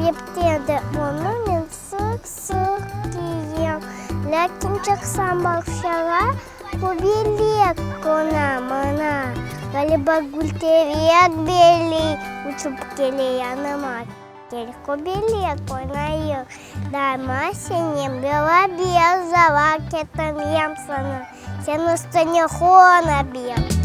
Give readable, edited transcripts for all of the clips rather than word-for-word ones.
Sebeptendir onı men sıq-sıq kiyem. Lâkin çıqsam bağçağa, Kobelek qona maña. Ğaliba gülterek beli Uçıp kele yanıma. Kel, kobelek, oynayıq, Daima senen beraber Zarar ketirmem saña, Sen üstüne qona ber.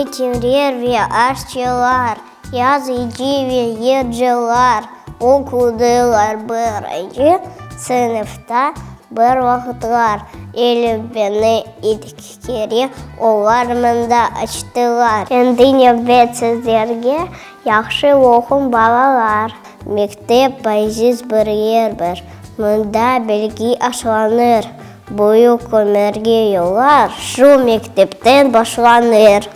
Ekimler ve aşçılar, yazıcı ve yırcılar oqudılar birinci sınıfta bir vaqıtlar. Elifbeni ilk kere olar mında açtılar. Endi nevbet sizlerge, yahşı oquñ, balalar. Mektep aziz bir yerdir, mında bilgi aşlanır. Büyük ömürge yollar şu mektepten başlanır.